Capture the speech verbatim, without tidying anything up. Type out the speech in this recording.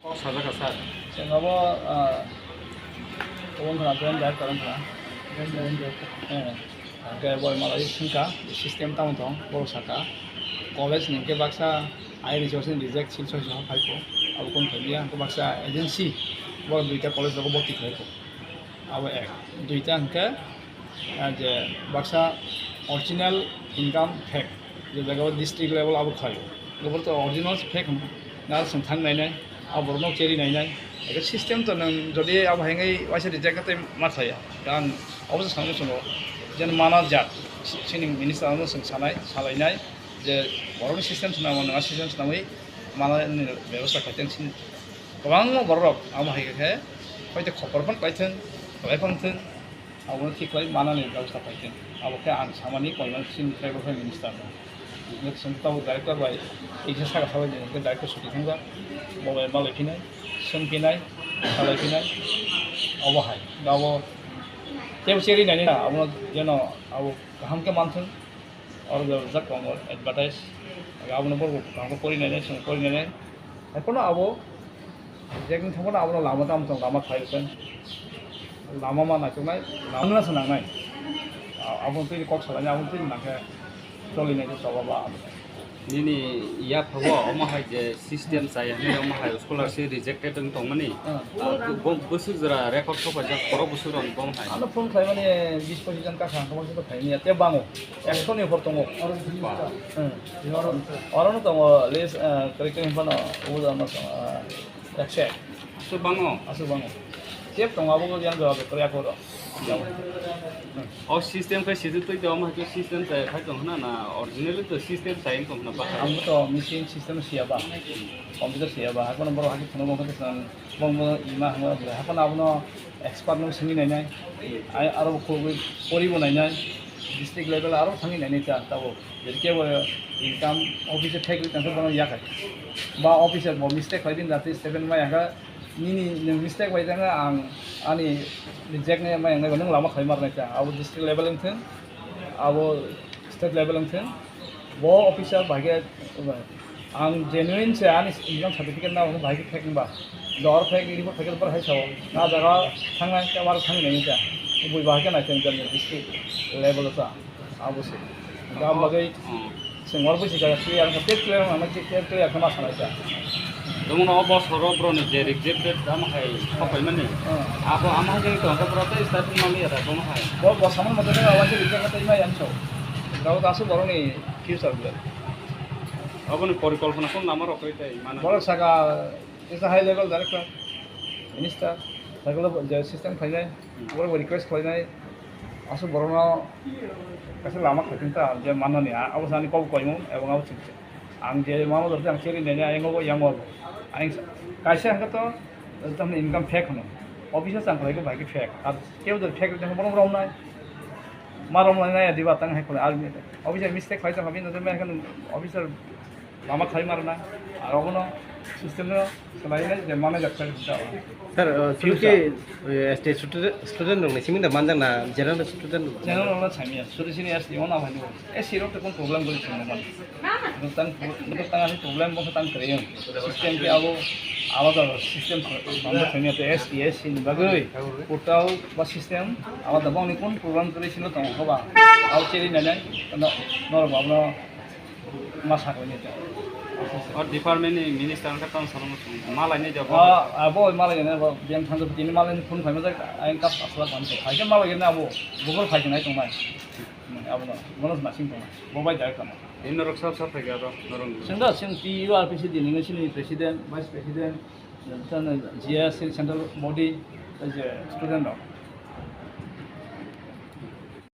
Kok sajak kha, sir. Chwng abo, ah, obo wngkha joint director wngkha. Joint director. Eh, hwnkhe bo malai swngkha, system tamo tong, borok sakha. College ni hwnkhe baksa I R resource ni reject sil soi soi phai kho. Abo kunu phailiya, hwnkhe baksa agency, borok duita college rogo boti khlai kho. Abo ek. Duita hwnkhe, ah, je baksa original income fake, je jaga o district level abo khlaio. Abo to original se fake hwn, na chwng thang nainai, abo borokno cheri nainai. Eke system to nwng jodi abo hai wngwi waisa reject khe tei ma khlaiya. Ang abo se samung chwngo, je mana jat, si-, sini minister ano chwng sanai, salainai, je borokni system swnamo, nwng a system swnamwi mana ni bebosta khai tong sini. Kwbangma borok amo hai khe, hoite khopor phano khlai thung, khlai phano thung, abono thik khlai manani bebosta khai thung. Abo khe ang samani koimani sini tribal affairs minister no. Hwnkhe chwng tabuk director bai kisa saka sabai di, hwnkhe director chuti thangkha, bo bai malai phinai, swng phinai, salai phinai, obo hai. Abo tebo cheri nai na, abono jeno abo kaham khe manthung, oro jak tongo advertise, abono borok kaham khe pori nai nai, chwng pori nai nai. Haiphano abo jekni thangmano abono lama tamo tong, lama khlai rwkha. Lama ma naitoknai, lama no se nangnai. A-, abo twi kok salai, abo twi nangkhe choli nai se choba ba abo. Nini yaphago omo hai je system chaya hinwi omo hai scholarship rejected wng tongmani. Hmm. Ah, bo, bo, bwswk jora record sopaijak, borok bwswk rok bo hai. Ano phone khlaimani bis pochis jon kha, ang khe phaimani ya, tei bango. Ekso ni upor tongo. Ba. Hmm. Oro no tongo list, eh, kwrwi kwrwi phano udo no tongo, eh, ekso ek. Aswk bango? Aswk bango. Chep tongo, abo yang jawab kwrwi ako ro. Hmm. O system khe sijwk twi tongma khe system chai khai tong hwnna na originally to system chai tong hwnna ba? Ang to machine system siya ba. Computer siya ba. Hakono borok hakhe phunuk wngkha bwswk. Bongbo ima hwnba bwrwi haphano abono expert no swngwi nainai, ai aro bo khogwi poribo nainai, district level aro thangwi nainai ta tabuk. Jadi kebo income office thek tangsa bono yakhai. Ba officer bo mistake khlai bini jati statement mai yakha, nini nwng mistake bai tangkha ang ani reject nai mai nangba nwng lama khlai mar nai ta. Abo district level wngthung, abo state level wngthung. Bo officer bai khe, ang genuine se ani income certificate na hwnwi bai khe fake wngba. Dor fake report fake report hai sao. Na jaga thangnai khe aro thangwi nai kha. Bui bai khe nai khe district level sa. Abo se. Gam bagwi se ngor busi ka clear ka clear ma clear clear kama sanai kha. Jemon o bosoro boroni je rejected ama hai khopai mani. Hmm. Abo ama hai jeng tong kha borok tei start ma liya da bono hai. Bo bo samon mote ka awan se reject ka tai ma yang so. Gao da su boroni future bla. Aboni porikolpona kon lama rok kai tai mana. Borok saka is a high level director, minister, saka je system khainai, borok request khainai, asu borokno kaisa lama khaitwng ta je manani abo sani kok koimung ebong abo chwng. Ang je mama dorte ang cheri nene ayang obo yang obo. Ang kaisa hwnkhe to tamni income fake hwno. Office o chang khlaikhe bai khe fake. Ar kebo jodi fake rwkhe bono romnai. Ma romnai nai diba tang hai khlai ar office mistake khlai tong bini jodi mai khe officer lama khlai marna. Ar obono system no swlainai je manager khlai rwkha. Sir, uh, chwng khe, uh, S T student, student rokni simi da manjak na general student rok? General rok na sami ya. Suri sini S T o na bhai. S C rok to kon problem gori chwng na. Tang, tang ani problem bo tang kreyeng. System ke abo alada system bangbo thangya to S T, S C ni bagwi. Portal ba system alada bangni kon problem krey sino tong ko ba. Au cheri nai nai. No, no, ba no. Ma sakni ta. O department ni minister ang kha tang sano malai ni jabo. Ah, abo malai ni bo biang thang jabo tini malai ni phone phai ma jak ang kap asla phone phai ke malai ni abo Google phai nai tong mai. Abo no, bono nasing tong mai. Bo bai direct tong mai. Ini norok sab sab phai ga ro norok. Sengda seng T U R P C D ni sini president, vice president, G S C central body, student rok.